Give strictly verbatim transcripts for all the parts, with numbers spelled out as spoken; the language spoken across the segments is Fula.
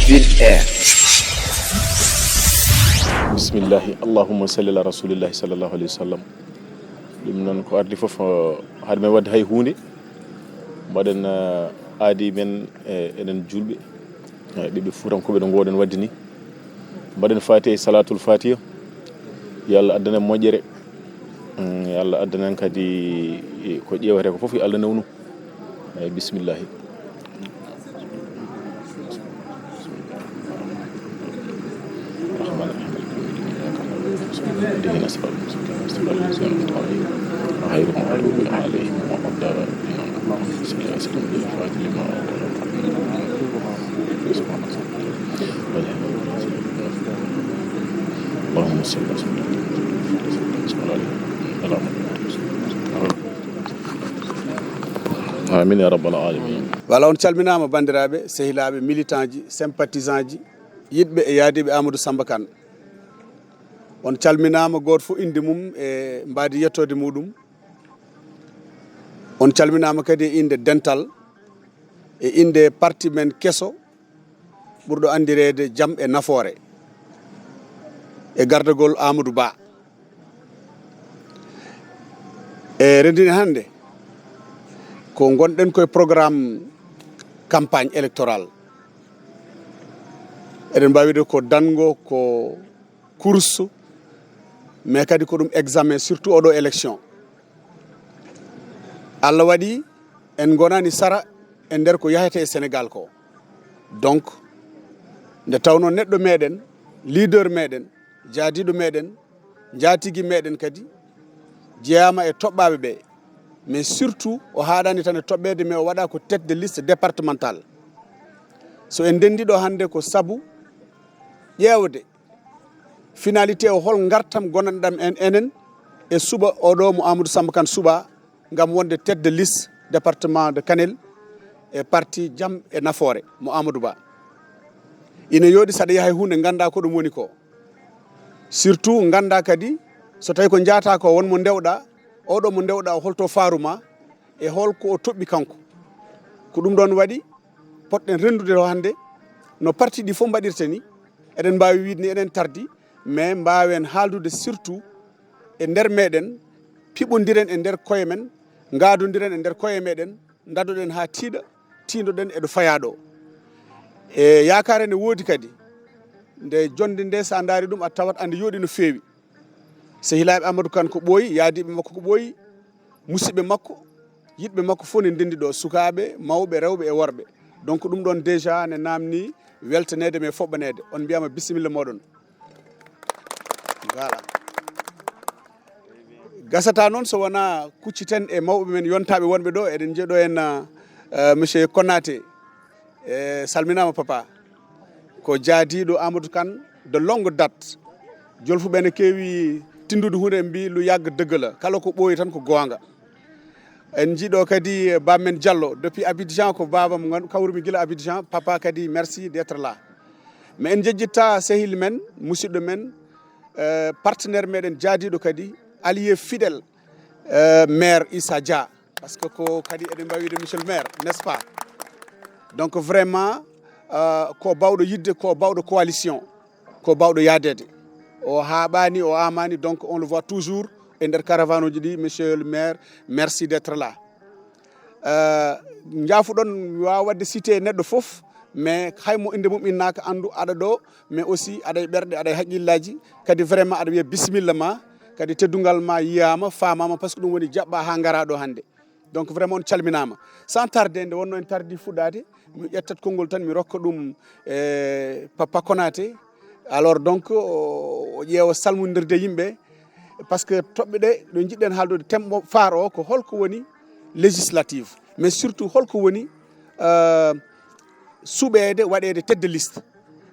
Ville Air. Bismillahi, allahumma salli ala rasulillahi sallallahu alayhi wa sallam. Ɗum noon ko ardi fof, eh, haade men waɗde hay huunde, mbaɗen, eh, aadi men, eh, enen juulɓe, eh, ɓiɓɓe Fuutankooɓe no ngoowɗen waɗde ni. Mbaɗen Fatiha e Salatul Fatiha. Yo Allah addan en moƴƴere. Mm, yo Allah addan en kadi, eh, ko ƴeewetee ko fof, yo Allah newnu. Eey, bisimillahi. Rahmaani Rahiim. Ihdina siraatal mustaqiim, siraatal laziina an'amta alayhim, ghayril maghduubi alayhim wa lad-daalliin. Allahumma salli ala sayyidina Muhammadin al-faatihi limaa ughliqa. Allahumma salli ala sayyidina Muhammadin. Amin ya rabbal alamin. Voilà, on calminaama, banndiraaɓe, sehilaaɓe, militant ji, sympathisant ji, yiɗɓe e yaadiiɓe Amadou Samba Kane. On calminaama, gooto fof innde mum e mbaadi yettoode muɗum. On calminaama kadi e innde dental, e innde parti men keso, ɓurɗo anndireede Jam e Nafoore, e gardagol Amadou Ba. E renndini hannde ko ngonɗen koye programme campagne électorale. Eɗen mbaawi wiide ko danngo, ko course, mais kadi ko ɗum examen, surtout oɗo élection. Allah waɗi en ngonani sara e nder ko yahete e Sénégal ko. Donc, nde tawno neɗɗo meɗen, leader meɗen, jaadiɗo meɗen, njaatigi meɗen kadi, jeyaama e toɓɓaaɓe ɓe. Mais surtout, o haaɗani tan e toɓɓeede, mais o waɗa ko tête de liste départementale. So en ndenndi ɗo hannde ko sabu ƴeewde finalité o, hol ngartam gonanɗam en enen e suɓo oɗo mo Amadou Samba Kane suɓa ngam wonde tête de liste département de Kanel e parti Jam e Nafoore mo Amadou Ba. Ina yooɗi saɗa yaha e huunde ngannda ko ɗum woni ko. Surtout ngannda kadi so tawi ko njaata ko won mo ndewɗa, oɗo mo ndewɗa o holto faaruma e hol ko o toɓɓi kanko. Ko ɗum ɗon waɗi potɗen renndude o hannde no parti ɗi fof mbaɗirta ni. Eɗen mbaawi wiide ni eɗen tardi, mais mbaawen haaldude surtout e nder meɗen, piɓondiren e nder koye men, ngaadondiren e nder koye meɗen, ndadoɗen haa tiiɗa, tiindoɗen e ɗo fayaa ɗo. E yaakaare ne woodi kadi, nde jonnde nde so a ndaari ɗum a tawat ande yooɗi no feewi. Sehilaaɓe Amadou Kane ko ɓooyi, yaadiiɓe makko ko ɓooyi, musidɓe makko, yiɗɓe makko fof ne ndenndi ɗo, sukaaɓe, mawɓe, rewɓe e worɓe. Donc ɗum ɗon déjà ne naamni weltaneede mais foɓɓaneede. On mbiyama bisimilla mooɗon. Voilà. Gasata noon so wonaa kucciten e mawɓe men yontaaɓe wonɓe ɗo, eɗen njiya ɗo en, eh, monsieur Konaté. E salminaama papa. Ko jaadiiɗo Amadou Kane de longue date. Jolfuɓe ne keewi tindude huunde, en mbi lu yàgg dëgg la. Kala ko ɓooyi tan ko goonga. En njiɗo kadi baamen Diallo depuis Abidjan, ko baabam ngon-, kawrumi gila Abidjan. Papa kadi merci d'être là. Mais en njejjitta sehil men, musidɗo men, eh, partenaire meɗen jaadiiɗo kadi, allié fidèle, eh, maire Issa Dia. Parce que ko kadi eɗen mbawi wiide monsieur le maire, n'est-ce pas? Donc vraiment, eh, ko bawɗo yidde, ko bawɗo coalition, ko bawɗo yaadede. O haaɓani, o amani, donc on le voit toujours e nder caravane uji ɗi, monsieur le maire, merci d'être là. Eh, njaafuɗon, mi waawa waɗde cité neɗɗo fof, mais hay mo innde mum innaaka, anndu aɗa ɗo, mais aussi aɗa e ɓerɗe, aɗa e haqqillaaji, kadi vraiment aɗa wiya bisimilla ma, kadi teddungal ma yiyaama, faamaama, parce que ɗum woni jaɓɓa haa ngara ɗo hannde. Donc vraiment on calminaama. Sans tarde, nde wonno en tardi fuɗɗaade, mi ƴettat konngol tan, mi rokka ɗum, eh, Papa Konaté. Alors donc, o, o ƴeewa salmondirde yimɓe, parce que toɓɓe ɗe, ɗo njiɗɗen haaldude, thème mo phare o ko holko woni législative, mais surtout holko woni, euh, suɓeede, waɗeede tête de liste.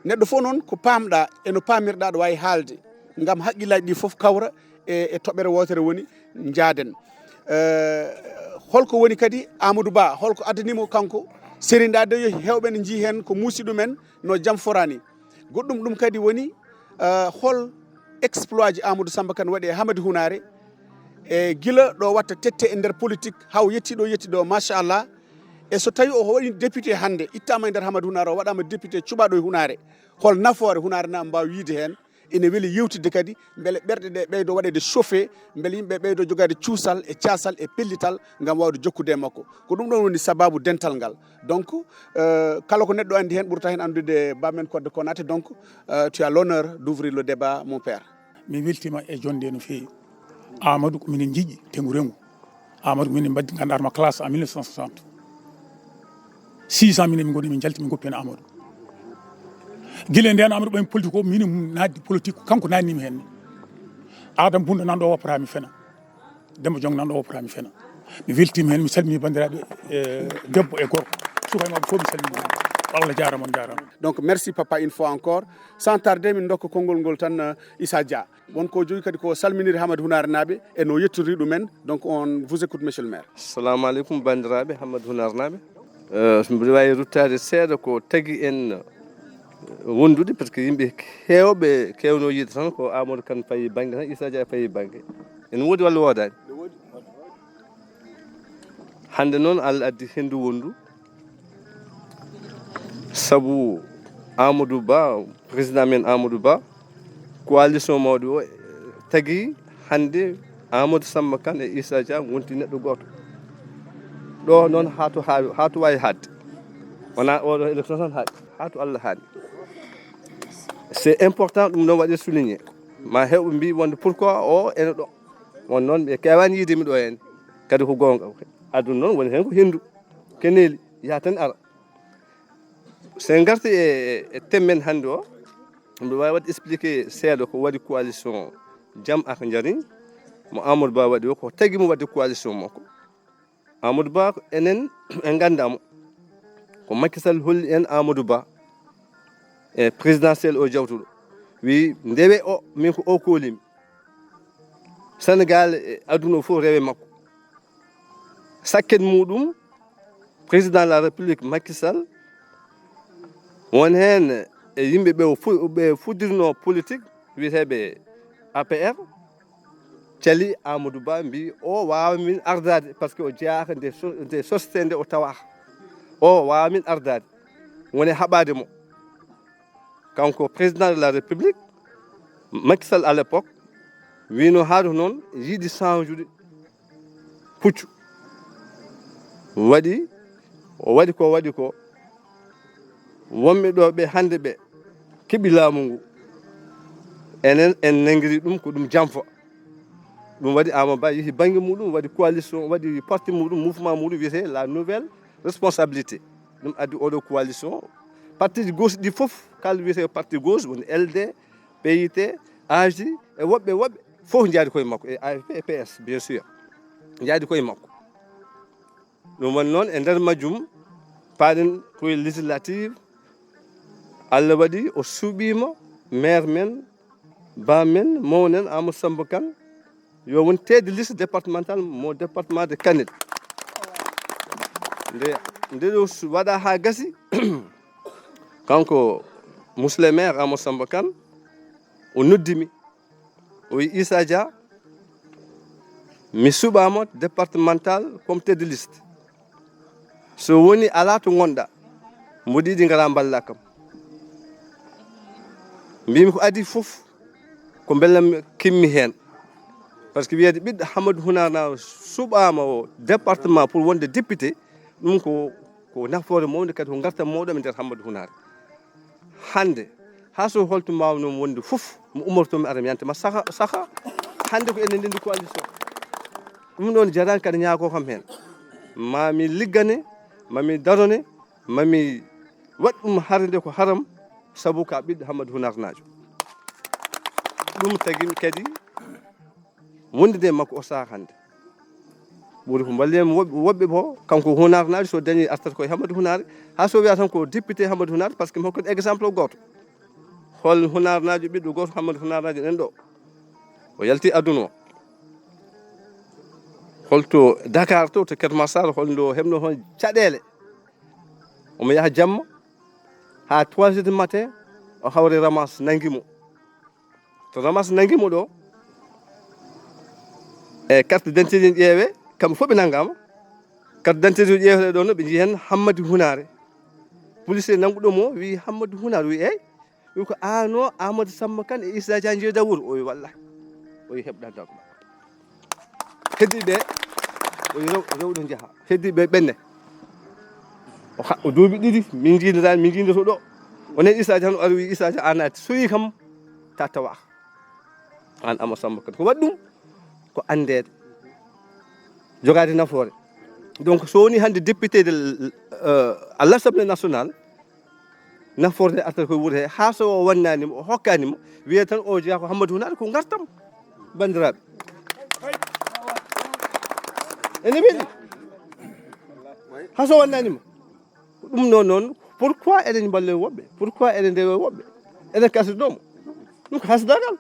Neɗɗo fof noon ko paamɗa e no paamirɗa ɗo waawi haalde, ngam haqqillaaji ɗi fof kawra e, e toɓɓere wootere woni njaaden. Eh, holko woni kadi Amadou Ba, holko addani mo kanko serindaade yo heewɓe ne njii heen ko muusi ɗumen no jam forani. Goɗɗum ɗum kadi woni, eh, hol exploit ji Amadou Samba Kane waɗi e Hamadi Hunaare, e gila ɗo watta tette e nder politique, haw yetti ɗo, yetti ɗo, machallah. E so tawi o waɗi député hannde, ittaama e nder Hamadi Hunaare, o waɗaama député cuɓaaɗo e Hunaare, hol nafoore Hunaare na mbaawi yiide heen? Ene weli yewtidde kadi mbele ɓerɗe ɗe ɓeydo waɗeede chauffé, mbele yimɓe ɓeydo jogaade cuusal e caasal e pellital ngam waawde jokkude e makko. Ko ɗum ɗoon woni sabaabu dental ngal. Donc, euh, kala ko neɗɗo anndi heen, ɓurta heen anndude Baamen Kodde Konaté. Donc, euh, tu as l'honneur d'ouvrir le débat, mon père. Mi weltiima e jonnde no feewi. Amadou ko minen njiɗi tengu rengu. Amadou ko minen mbaddi ngannduɗaa ma classe en mille neuf cent soixante. Six cent mille min ngoni min njalti min ngoppi heen Amadou. Gila ndeen Amadou ɓaymi politique o minen naatdi politique ko kanko naatnimi heen. Adam Bunda nan ɗo woppataa mi fena. Demba Jong nan ɗo woppataa mi fena. Mi weltiima heen, mi salmini banndiraaɓe, eh, debbo e gorko. Suka e mawɓe fof mi salmini. Allah jaaraama, on jaaraama. Donc merci papa une fois encore. Sans tarder min ndokka konngol ngol tan, euh, Issa Dia. Won ko jogi kadi ko salminiri Hamadi Hunaare naaɓe e no yettondiri ɗumen. Donc on vous écoute, monsieur le maire. Assalamu aleykum banndiraaɓe Hamadi Hunaare naaɓe. Eh, so mbiɗa waawi ruttaade seeɗa ko tagi en, eh, wondude, parce que yimɓe heewɓe keewno yiide tan ko Amadou Kane fayi bannge tan, Issa Dia fayi bannge. Ene woodi walla woodaani? Hannde noon Allah addi henndu wondu. Sabu Amadou Ba, président men Amadou Ba, coalition mawɗo o, eh, tagi hannde Amadou Samba Kane e Issa Dia ngonti neɗɗo gooto. Ɗo noon haa to haawi, haa to waawi haadde. Wonaa oɗo élection tan haaɗi, haa to Allah haaɗi. C'est important, ɗum noon waɗi souligné. Ma heewɓe mbi wonde pourquoi o ene ɗo. Won noon ɓe keewaani yiide mi ɗo heen. Kadi ko goonga. Aduna noon woni heen ko henndu. Keneeli, yaha tan ara. So en ngarti e, e thème men hannde o, mbiɗo waawi waɗde expliqué seeɗa ko waɗi coalition Jam ak Njariñ mo Amadou Ba waɗi o, ko tagi mo waɗde coalition makko. Amadou Ba, enen en nganndaa mo. Ko Macky Sall holli en Amadou Ba e présidentiel o jawtuɗo. Wi ndewe o, min ko o koolimi. Sénégal e aduna o fof rewe makko. Sakket muɗum, président de la République Macky Sall, won heen e yimɓe ɓe o fu-, ɓe fuddirno politique, wiyeteeɓe A P R, cali Amadou Ba, mbi o waawa min ardaade, parce que o jeyaaka nde so-, nde sosde nde o tawaaka. O waawa min ardaade. Woni haɓaade mo. Kanko président de la République, Macky Sall à l'époque, wino haɗo noon yiɗi change-ude puccu. Waɗi, o waɗi ko waɗi ko. Wonɓe ɗo ɓe hannde ɓe keɓi laamu ngu. Enen en nanngiri ɗum ko ɗum janfa. Ɗum waɗi Amadou Ba yehi bannge muɗum, waɗi coalition, waɗi parti muɗum, mouvement muɗum wiyetee La Nouvelle Responsabilité. Ɗum addi oɗo coalition. Parti gauche ɗi fof, kala wiyetee parti gauche, woni L D, P I T, A J, e woɓɓe, woɓɓe, fof njaadi koye makko, e A F P, e P S, bien sûr. Njaadi koye makko. Ɗum woni noon e nder majjum, paaɗen koye législative, Allah waɗi o suɓiima maire men, ba men, mawnen Amadou Samba Kane, yo won tête de liste départementale mo département de Kanel. Nde, nde ɗo su-, waɗa haa gasi, kanko monsieur le maire Amadou Samba Kane, o noddi mi. O wi, "Issa Dia, mi suɓaama départemental comme tête de liste. So woni alaa to ngonɗa, mboɗo yiɗi ngara mballa kam." Mbimi ko adii fof ko mbela mi kimmi heen. Parce que wiyeede ɓiɗɗo Hammadou Hunar na suɓaama o département pour wonde député, ɗum ko, ko nafoore mawnde, kadi ko ngartam mawɗo e nder Hammadou Hunar. Hannde, haa so holto mbaawnoo wonde fof, mi ummoto mi ara mi yanta ma saka, saka. Hannde ko enen ndenndi coalition. Ɗum ɗoon jaraani kadi ñaagoo kam heen. Ma mi liggane, ma mi darone, ma mi waɗ ɗum harde ko haram, sabu ka ɓiɗɗo Hammadou Hunarnaajo. Ɗum tagi mi kadi wondude e makko o sahaa hannde. Ɓuri ko mballi en woɓɓe, woɓɓe bo, kanko Hunarnaajo so dañi artat koye Hammadou Hunar, haa so wiya tan ko député Hammadou Hunar, parce que mi hokkat exemple gooto. Hol Hunarnaajo ɓiɗɗo gooto Hammadou Hunarnaajo ɗen ɗo? O yalti aduna o. Holto Dakar to, to Keur Massar, holno heɓno hon caɗeele? Omo yaha jamma, haa trois heures du matin, o hawre ramas nangi mo. To ramas nangi mo ɗo, e carte d'identité ɗin ƴeewe, kamɓe fof ɓe nangama. Carte d'identité o ƴeewata ɗo no ɓe njii heen Hammadi Hunaare. Policier nannguɗo mo wii Hammadi Hunaare, wii eey. Wi ko aan o Amadou Samba Kane e Issa Dia njeeda wuro? O wi wallahi. O wi heɓɗa dagma. Heddi ɓe, o wi rew-, rewɗo njaha. Heddi ɓe ɓenne. O ha-, o duuɓi ɗiɗi, min njiidataa, min njiidoto ɗo. O nani Issa Dia o ari wi Issa Dia a naati. So yi kam, ta tawa. Aan Amadou Samba Kane. Ko waɗi ɗum? Ko anndeede. Jogaade nafoore. Donc, so woni hannde député de l-, euh, à l'Assemblée nationale, nafoore nde artata koye wuro he, haa so o wannaani mo, o hokkaani mo, wiyee tan o jeyaa ko Hammadi Hunaare, ko ngartam banndiraaɓe. Ene weli. Haa so wannaani mo. Ko ɗum noon noon, pourquoi eɗen mballa woɓɓe? Pourquoi eɗen ndewa woɓɓe? Eɗen kasritnoo mo. Ɗum ko hasdagal.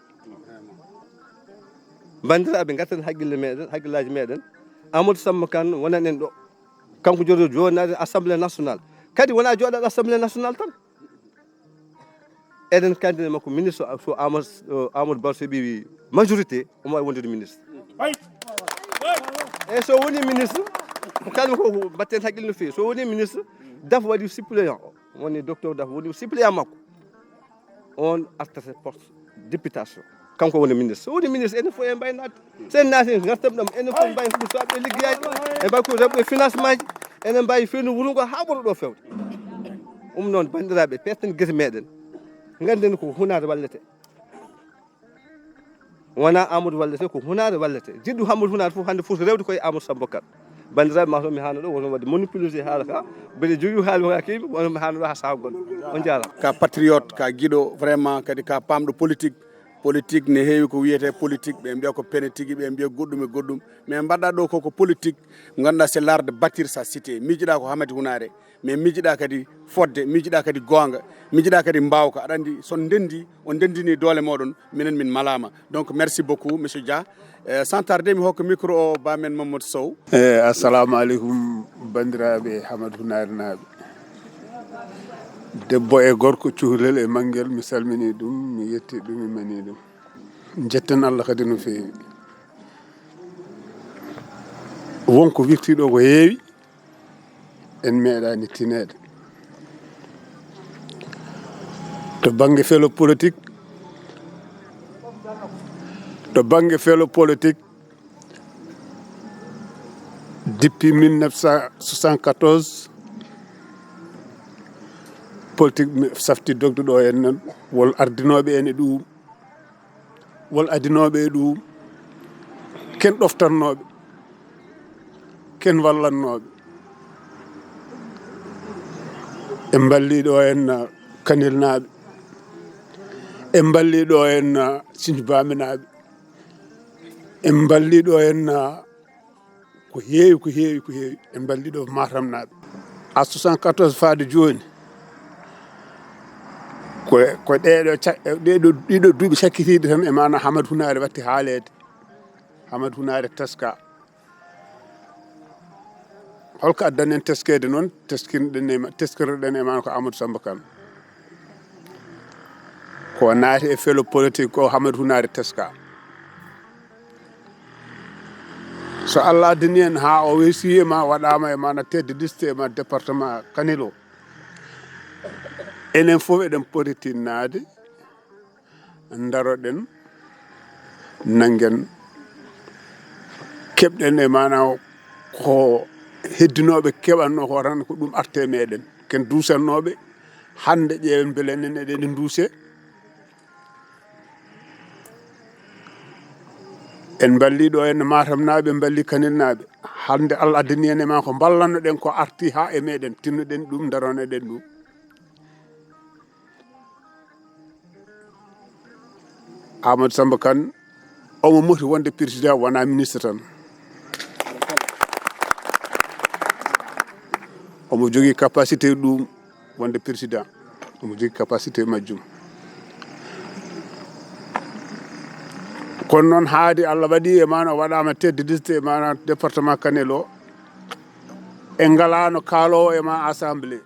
Banndiraaɓe, ngarten hakkille meɗen, hakkillaaji meɗen. Amadou Samba Kane wonan en ɗo. Kanko joɗo jooɗnaade Assemblée nationale. Kadi wonaa jooɗaade Assemblée nationale tan. Eɗen kandida makko ministre, so Amadou, Amadou Barro heɓi majorité, omo wawi wondude ministre. Eyyi, so woni ministre, ko kalmi ko, ko mbatten hakkille no feewi. So woni ministre, Daf waɗi suppléant. Woni docteur Daf woni suppléant makko. On artata poste députation. Kanko woni ministre. So woni ministre, enen fof en mbawi naatde. So en naati, en ngartam ɗam, enen fof mbawi huɗo soɓe liggeyaaji. En mbawi ko rewɓe financement ji. Enen mbawi fewnu wuro ngo haa ɓura ɗo fewde. Ɗum noon, banndiraaɓe, petten gese meɗen. Ngannden ko Hunaare wallete. Wona Amadou wallete, ko Hunaare wallete. Jiɗɗo Amadou Hunaare fof hannde foti rewde koye Amadou Samba Kane. Banndiraaɓe, ma to mi haano ɗo, wono waɗde monopoliser haala ka. Mbeɗa jogii haala ka keewi, wono mi haano ɗo haa saha gonɗo. On jaaraama. Ka patriote, ka giɗo, vraiment, kadi ka pamɗo politique. Politique ne heewi ko wiyete politique, ɓe mbiya ko pene tigi, ɓe mbiya goɗɗum e goɗɗum. Mais mbaɗɗa ɗo ko, ko politique, ngannduɗaa c'est l'art de bâtir sa cité. Miijiɗa ko Hammadi Hunaare, mais miijiɗa kadi fodde, miijiɗa kadi goonga, miijiɗa kadi mbaawka. Aɗa anndi, so on ndenndi, on ndenndini doole mooɗon, minen min malaama. Donc, merci beaucoup, monsieur Dia. Eh, sans tarder, mi hokka micro o ba men Mamadou Sow. Eh, assalamu aleykum, banndiraaɓe Hammadi Hunaare naaɓe. Debbo e gorko, cukalel e manngel, mi salmini ɗum, mi yetti ɗum, mi mani ɗum. Njetten Allah kadi no feewi. Won ko wirti ɗo ko heewi, en meeɗaani tineede. To bannge felo politique, to bannge felo politique, depuis mille neuf cent soixante-quatorze, politique mi safti dogde ɗo en nan, wol ardinooɓe en e ɗum, wol adinooɓe e ɗum, ken ɗoftannooɓe, ken wallannooɓe. En mballi ɗo en, uh, Kanelnaaɓe, en mballi ɗo en, uh, Sinjbaaminaaɓe, en mballi ɗo en, uh, ko heewi, ko heewi, ko heewi. En mballi ɗo Matamnaaɓe. À soixante-quatorze faade jooni, ko, ko ɗeɗo ca-, ɗeɗo, ɗiɗo duuɓi cakkitiiɗi tan e maana Hammadi Hunaare watti haaleede. Hammadi Hunaare teska. Holko addani en teskeede noon? Teskinɗen e ma-, teskirɗen e maana ko Amadou Samba Kane. Ko naati e felo politique ko Hammadi Hunaare teska. So Allah addani en haa o weesi e ma, waɗaama e maana tête de liste e ma département Kanel o. Enen fof eɗen poti tinnaade, ndaroɗen, nanngen, keɓɗen e maana ko heddinooɓe keɓatnoo ko tan ko ɗum arte meɗen. Ken duusannooɓe, hannde ƴeewen mbele enen eɗen nduuse. En mballi ɗo en Matamnaaɓe, en mballi Kanelnaaɓe. Hannde Allah addani en e ma ko mballannoɗen ko arti haa e meɗen, tinnoɗen ɗum, daronoɗen ɗum. Amadou Samba Kane, omo moti wonde président, wona ministre tan. Omo jogii capacité ɗum wonde président. Omo jogii capacité majjum. Kono noon, haadi Allah waɗi e maana o waɗaama tête de liste e maana département Kanel o, en ngalaano kaaloowo e ma assemblée.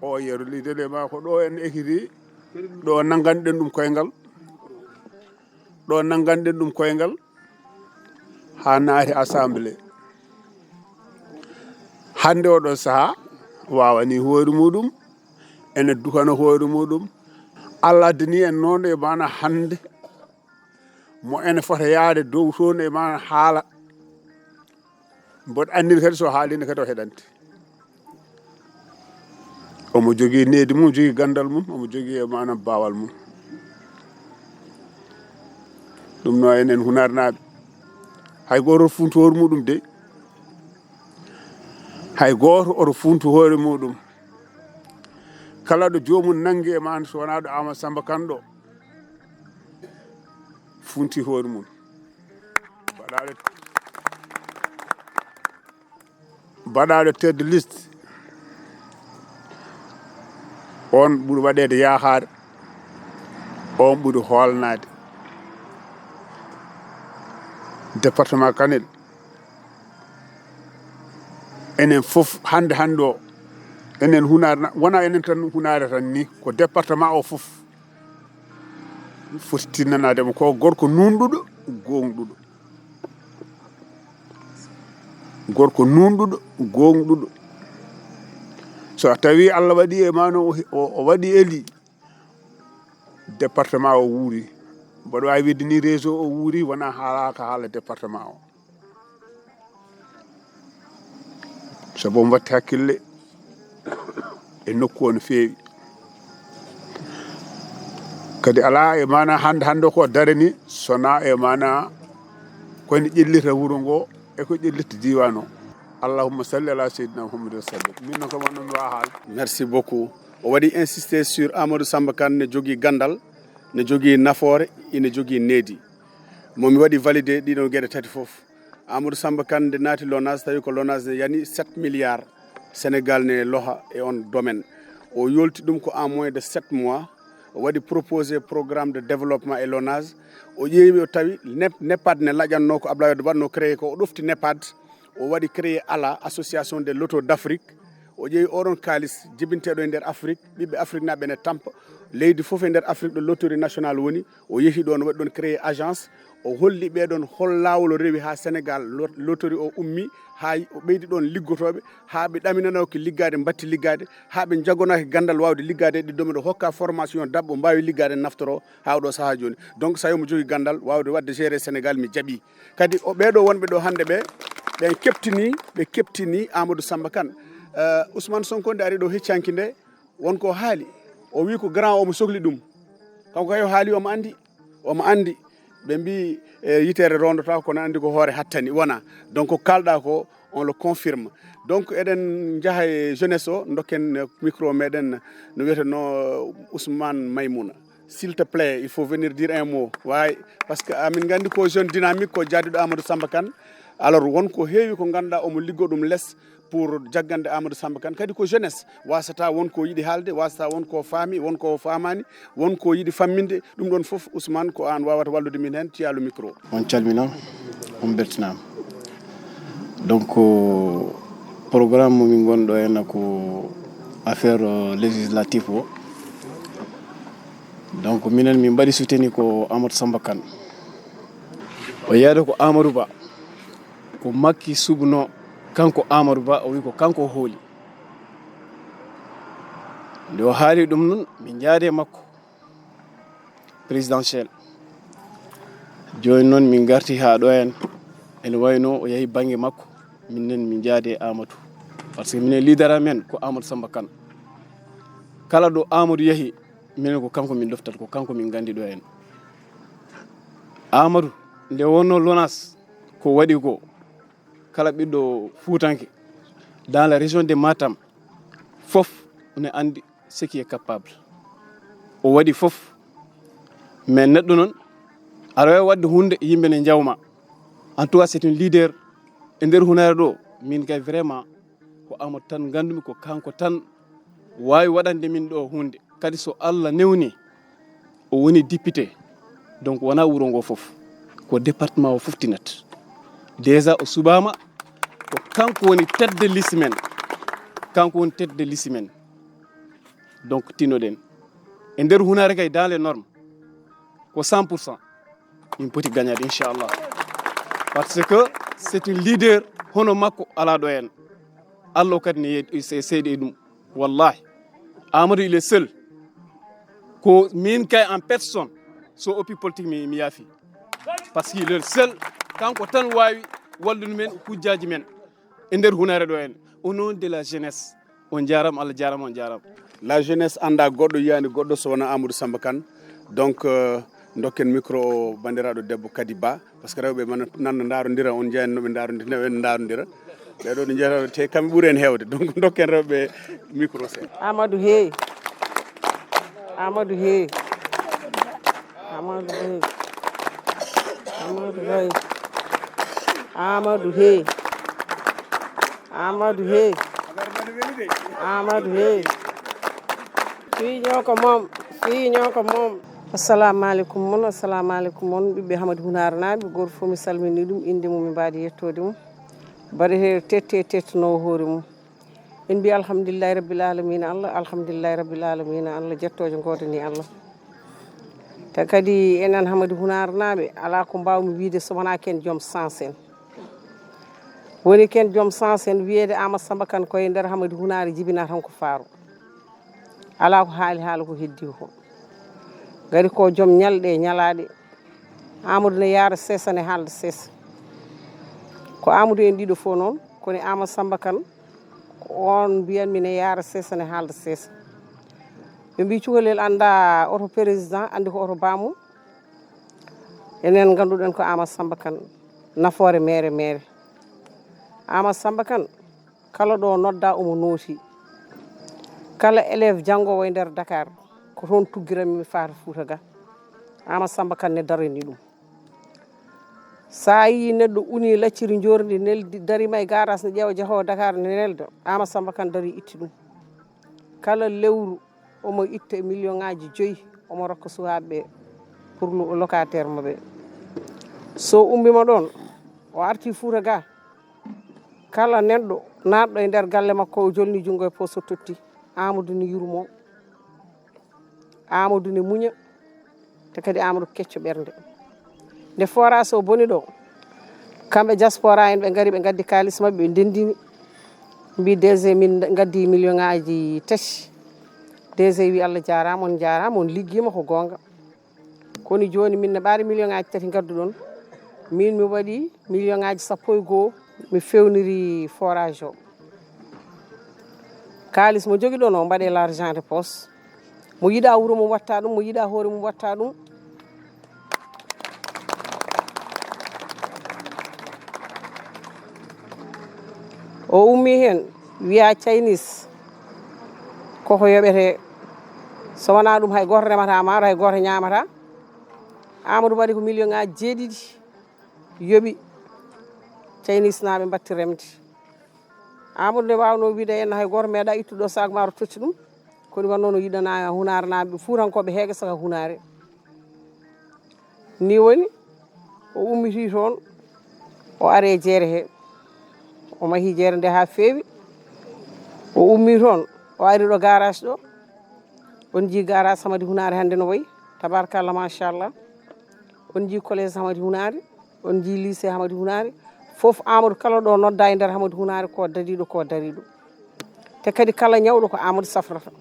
O yeru lidel e ma ko ɗo en ekiti, ɗo nannganɗen ɗum koyngal, ɗo nannganɗen ɗum koyngal, haa naati assemblée. Hannde oɗo sahaa waawani hoore muɗum, ene dukana hoore muɗum. Allah addani en noon e maana hannde mo ene fota yaade dow toon e maana haala. Mboɗo anndiri kadi so haalino kadi o heɗante. Omo jogii needi mum, jogii ganndal mum, omo jogii e maana baawal mum. Ɗum no enen Hunaarnaaɓe. Hay gooto oto funtu hoore muɗum de. Hay gooto oto funtu hoore muɗum. Kala ɗo joomum nanngi e maana so wonaa ɗo Amadou Samba Kane ɗo. Funti hoore mum. Baɗaaɗo, baɗaaɗo tête de liste. On ɓuri waɗeede yaakaare. On ɓuri hoolnaade. Département Kanel. Enen fof hannde, hannde o, enen Hunaare na, wonaa enen tan Hunaare tan ni, ko département o fof. Foti tinnanaade mo ko gorko nuunɗuɗo, gooŋɗuɗo. Gorko nuunɗuɗo, gooŋɗuɗo. So a tawi Allah waɗi e maano o, o, o waɗi eli, département o wuuri. Mboɗo waawi wiide ni réseau o wuuri, wonaa haalaaka haala département o. Sabu omo watti hakkille e nokku o no feewi. Kadi alaa e maana hannde, hannde ko darani, sonaa e maana ko ene ƴellita wuro ngo e ko ƴellita diiwaan o. Allahumma salli ala seydina Muhammad wa sallim. Min noon kam wonno mi waawa haal. Merci beaucoup. O waɗi insisté sur Amadou Samba Kane ne jogii ganndal, ne jogii nafoore, ina jogii needi. Mo mi waɗi validé ɗiɗon geɗe tati fof. Amadou Samba Kane nde naati Lonase, tawi ko Lonase ne yani sept milliards. Sénégal ne loha e on domaine. O yolti ɗum ko en moins de sept mois. O waɗi proposé programme de développement e Lonase. O ƴeewi, o tawi nep-, nepad ne laƴanno ko Abdoulaye Wade waɗno créé ko. O ɗofti nepad. O waɗi créé ala, Association des Lotto d'Afrique. O ƴeewi oɗon kaalis jibinteeɗo e nder Afrique, ɓiɓɓe Afrique naaɓe ne tampa. Leydi fof e nder Afrique ɗo loterie nationale woni, o yehi ɗoon, o waɗi ɗoon créé agence. O holli ɓee ɗoon hol laawol o rewi haa Sénégal lo-, loterie o ummi, haa o ɓeydi ɗoon liggotooɓe, haa ɓe ɗaminanooki liggaade, mbatti liggaade, haa ɓe njagonaaki ganndal waawde liggaade e ɗi domaine, o hokka formation daɓɓo mbaawi liggaade naftoro haa oɗo sahaa jooni. Donc, so a omo jogii ganndal waawde waɗde gérer Sénégal, mi jaɓi. Kadi o ɓee ɗo wonɓe ɗo hannde ɓe, ɓen keɓtini, ɓe keɓtini Amadou Samba Kane. Eh, Ousmane Sonko nde ari ɗo heccanki nde, won ko haali. O wi ko grand omo sokli ɗum. Kanko kay o haali omo anndi, omo anndi. Ɓe mbi, eh, yitere rondotaako kono anndi ko hoore hattani, wona. Donc ko kalɗa ko, on le confirme. Donc eɗen njaha e jeunesse o, dokken, eh, micro meɗen no wiyetenoo, eh, Ousmane Maymouna. S'il te plaît, il faut venir dire un mot. Waay, parce que amin nganndi ko jeune dynamique, ko jaadiiɗo Amadou Samba Kane. Alors, won ko heewi ko ngannduɗaa omo liggo ɗum les pour jaggande Amadou Samba Kane. Kadi ko jeunesse, wasata won ko yiɗi haalde, wasata won ko faami, won ko faamaani, won ko yiɗi famminde. Ɗum ɗoon fof, Ousmane, ko aan waawata wallude min heen, tu as le micro. On calminaama, on mbeltinaama. Donc, programme mo min ngonɗo heen ko affaire, euh, législative o. Donc, minen min mbaɗi soutenir ko Amadou Samba Kane. O yiyata ko Amadou Ba. Ko Macky suɓnoo, kanko Amadou Ba, o wi ko kanko o hooli. Nde o haali ɗum noon, min njaadi e makko. Présidentiel. Jooni noon min ngarti haa ɗo heen. Ene wayno o yahi bannge makko. Min nen min njaadi e Amadou. Parce que minen leader amen ko Amadou Samba Kane. Kala ɗo Amadou yahi, minen ko kanko min ɗoftata, ko kanko min nganndi ɗo heen. Amadou, nde wonno Lonase, ko waɗi ko, kala ɓiɗɗo Fuutanke, dans la région de Matam, fof ne anndi ce qui est capable. O waɗi fof. Mais neɗɗo noon, aɗa waawi waɗde huunde, yimɓe ne njawma. En tout cas, c'est un leader. E nder hunaare ɗo, min kay vraiment, ko Amadou tan nganndumi, ko kanko tan waawi waɗande min ɗo huunde. Kadi so Allah newni, o woni député. Donc wonaa wuro ngo fof. Ko département o fof tinat. Déjà o suɓaama, ko kanko woni tête de liste men. Kanko woni tête de liste men. Donc tinoɗen. E nder hunaare kay dans les normes. Ko cent pour cent. Min poti gagnade, inchallah. Parce que c'est un leader hono makko alaa ɗo heen. Allo kadi ne yeeɗi- se- seeɗi e ɗum. Wallahi, Amadou, il est seul. Ko min kay en personne, so oppi politique mi, mi yaafi. Parce qu'il est seul, kanko tan waawi wallude men hujjaaji men e nder hunaare ɗo en. Au nom de la jeunesse, on jaaraama, Allah jaaraama, on jaaraama. La jeunesse annda goɗɗo, yiyaani goɗɗo so wonaa Amadou Samba Kane. Donc, euh, dokken micro o banndiraaɗo debbo Kadi Ba, parce que rewɓe man nanna ndaarondira, on njiyan no ɓe ndaarondira, no ɓe ndaarondira. Ɓeɗo ɗo njiyata te kamɓe ɓuri en heewde. Donc dokken rewɓe micro seeɗa. Amadou hey. Amadou hey. Amadou hey. Amadou hey. Amadou hey. Amadou hey. Amadou hey. Fii ñoo ko moom. Fii ñoo ko moom. Assalamu aleykum mon, assalamu aleykum mon, ɓiɓɓe Hamadi Hunaare naaɓe, gooto fof mi salmini ɗum, innde mum e mbaadi yettoode mum. Mbaɗeteeɗo tette e tettanoowo hoore mum. En mbiya alhamdulillahi rabbil alamina Allah, alhamdulillahi rabbil alamina Allah, jettooje ngoodani Allah. Te kadi enen Hamadi Hunaare naaɓe, alaa ko mbaawmi wiyde so wonaa ken joom sens en. Woni ken joom sens en wiyeede Amadou Samba Kane koye nder Hamadi Hunaare jibinaa tan ko faaro. Alaa ko haali haala ko heddii ko. Ngari ko joom ñalɗe e ñalaaɗe. Amadou ne yaara seesa ne haalda seesa. Ko Amadou en ɗiɗo fof noon, kono Amadou Samba Kane ko on mbiyanmi ne yaara seesa ne haalda seesa. Ɓe mbi cukalel annda oto président, anndi ko oto baamu. Enen ngannduɗen ko Amadou Samba Kane, nafoore meere meere. Amadou Samba Kane, kala ɗo nodda omo nooti. Kala élève janngoowo e nder Dakar, ko toon tuggiranmi mi faata Fuuta ga. Amadou Samba Kane ne darani ɗum. Sa yii neɗɗo uni lacciri njordi, neldi, darima e garage ne ƴeewa jahoowo Dakar ne nelda, Amadou Samba Kane dari itti ɗum. Kala lewru omo itta e million ŋaaji joyi, omo rokka suwaaɓe ɓe pour lo-, locataire maɓɓe. So ummima ɗon, o arti Fuuta ga, kala neɗɗo naatɗo e nder galle makko, o jolni junngo e poos, o totti. Amadou ne yurmo, Amadou ne muña, te kadi Amadou ko kecco ɓernde. Nde forage o boni ɗo, kamɓe diaspora en ɓe ngari, ɓe ngaddi kaalis maɓɓe, ɓe ndendini. Mbi D G, min ngaddi million ŋaaji tati. D G wi, "Allah jaaraama, on jaaraama, on liggiima ko goonga. Kono jooni min ne ɓaari million ŋaaji tati ngadduɗon. Min mi waɗi million ŋaaji sappo e goo, mi fewniri forage o." Kaalis mo jogiɗon o, mbaɗe l'argent de poche. Mo yiɗa wuro mum watta ɗum, mo yiɗa hoore mum watta ɗum. O ummi heen, wiya Chinese koko yoɓete. So wonaa ɗum, hay gooto remata maaro, hay gooto ñaamata. Amadou waɗi ko million ŋaaji jeeɗiɗi, yoɓi Chinese naaɓe mbatti remde. Amadou nde waawno wiide en hay gooto meeɗa ittuɗo sac maaro totti ɗum. Kono wonno no yiɗana hunaare naaɓe, Fuutankooɓe heege saka hunaare. Ni woni, o ummiti toon, o ari e jeere he. O mahi jeere nde haa feewi. O ummi toon, o ari ɗo garage ɗo. On njii garage Hamadi Hunaare hannde no wayi. Tabarkalla, machallah. On njii collège Hamadi Hunaare. On njii lycée Hamadi Hunaare. Fof Amadou kala ɗo nodda e nder Hamadi Hunaare ko dariiɗo, ko dariiɗo. Te kadi kala ñawɗo ko Amadou safrata.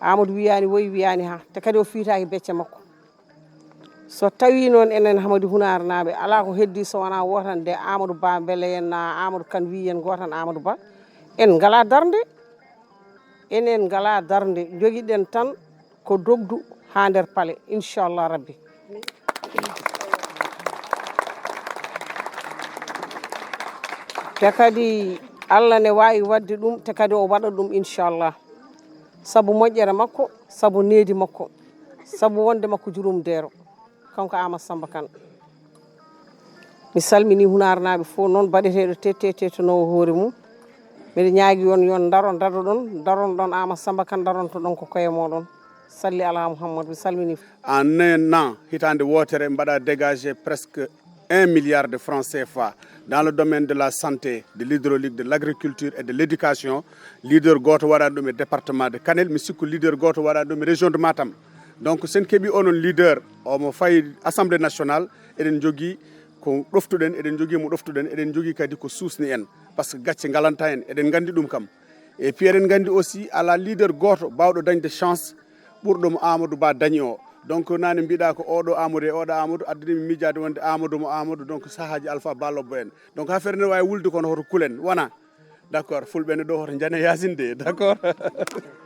Amadou wiyaani woy, wiyaani ha. Te kadi o fiitaaki becce makko. So tawi noon enen Hamadi Hunaare naaɓe, alaa ko heddi so wonaa wootan de Amadou Ba, mbele en na Amadou Kane wi en gootan Amadou Ba. En ngalaa darnde, enen ngalaa darnde, njogiɗen tan ko dogdu haa nder pale, inchallah rabbi. Te kadi Allah ne waawi waɗde ɗum, te kadi o waɗa ɗum inchallah. Sabu moƴƴere makko, sabu needi makko, sabu wonde makko jurum deero. Kanko Amadou Samba Kane. Mi salmini Hunaare naaɓe fof noon, baɗeteeɗo tette, tettanoowo hoore mum. Mbiɗa ñaagi on, yon ndaro, ndaroɗon, ndaron ɗon Amadou Samba Kane, ndaronto ɗon ko koye mooɗon. Salli ala Muhammad, mi salmini. En un an, hitaande wootere, mbaɗa dégagé presque un milliard de francs C F A dans le domaine de la santé, de l'hydraulique, de l'agriculture et de l'éducation. Leader gooto waɗaani ɗum e département de Kanel, mi sikku leader gooto waɗaani ɗum e région de Matam. Donc, sen keɓi onon leader, omo fayi Assemblée nationale, eɗen njogii ko ɗoftuɗen, eɗen njogii mo ɗoftuɗen, eɗen njogii kadi ko suusni en. Parce que gacce ngalanta en, eɗen nganndi ɗum kam. Et puis eɗen nganndi aussi ala leader gooto baawɗo dañde chance ɓurɗo mo Amadou Ba dañi o. Donc nane mbiɗa ko oɗo Amadou e oɗo Amadou addani mi miijaade wonde Amadou mo Amadou, donc sahaaji Alpha Ba Lobbo en. Donc affaire ne wawi wulde kono hoto kulen wona. D'accord, fulɓe ne ɗo hoto njane Yacine de, d'accord.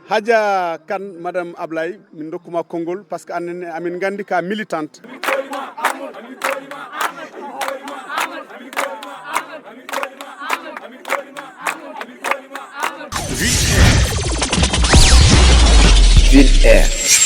Hadja Kane, Madame Ablaye, min dokkuma konngol parce que annen amin nganndi ka militante. Ville Air.